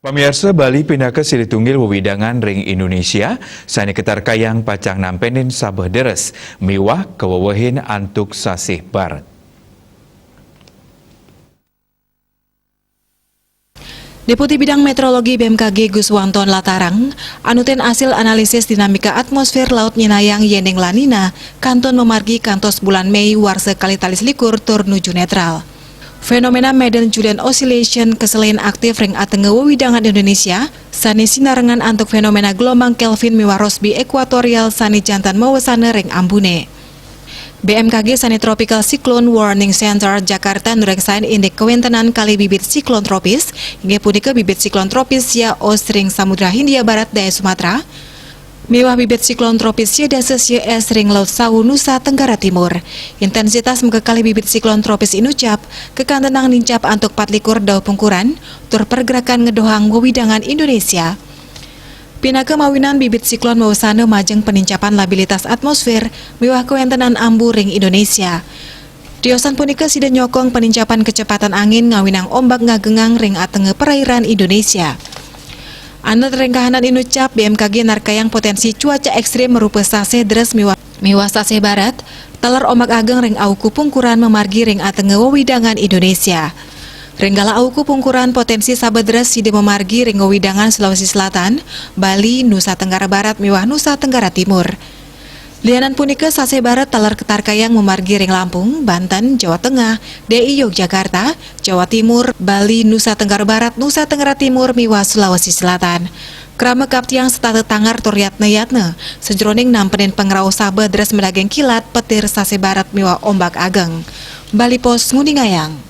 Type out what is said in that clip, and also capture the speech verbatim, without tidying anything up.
Pamiarsa, Bali pinaka silih tunggil wewidangan ring Indonesia sane katarkayang pacang nampenin sabeh deres miwah kawewehin antuk sasih baret. Deputi Bidang Meteorologi B M K G Guswanto Latarang anutin asil analisis dinamika atmosfer laut nyenayang yening La Nina kantun mamargi kantos bulan Mei warsa kalih tali selikur tur nuju netral. Fenomena Maiden Julian Oscillation kaselin aktif ring atengeh wewidangan Indonesia, sane sinarengan antuk fenomena gelombang Kelvin miwah Rossby ekuatorial sane janten mawesana ring ambune. B M K G sane Tropical Cyclone Warning Center Jakarta nureksain indik kawentenan kalih bibit siklon tropis, inggih punika bibit siklon tropis Yaos ring Samudra Hindia Barat daya Sumatera, miwah bibit siklon tropis Yedasa Syes ring Laut Sawu Nusa Tenggara Timur. Intensitas maka kalih bibit siklon tropis inucap, kakantenang nincap antuk patlikur dauh pungkuran, tur pergerakan ngedohang wewidangan Indonesia. Pinaka mawinan bibit siklon mawesana majeng penincapan labilitas atmosfer miwah kawentenan ambu ring Indonesia. Tiosan punika sida nyokong penincapan kecepatan angin ngawinang ombak ngagengang ring atengeh perairan Indonesia. Anut ring kahanan inucap, B M K G narkayang potensi cuaca ekstrim marupa sasih deres miwah, miwah sasih baret, taler ombak ageng ring auku pungkuran mamargi ring atengeh wewidangan Indonesia. Ring galah auku pungkuran potensi sabeh deres sida mamargi ring wewidangan Sulawesi Selatan, Bali, Nusa Tenggara Barat miwah Nusa Tenggara Timur. Lianan punika sasih baret taler katarkayang mamargi ring Lampung, Banten, Jawa Tengah, D I Yogyakarta, Jawa Timur, Bali, Nusa Tenggara Barat, Nusa Tenggara Timur miwah Sulawesi Selatan. Krama kaptiang setata tangar tur yatna-yatna sajeroning nampenin pangrauh sabeh deres madaging kilat, petir sasih baret miwah ombak ageng. Bali Post nguningayang.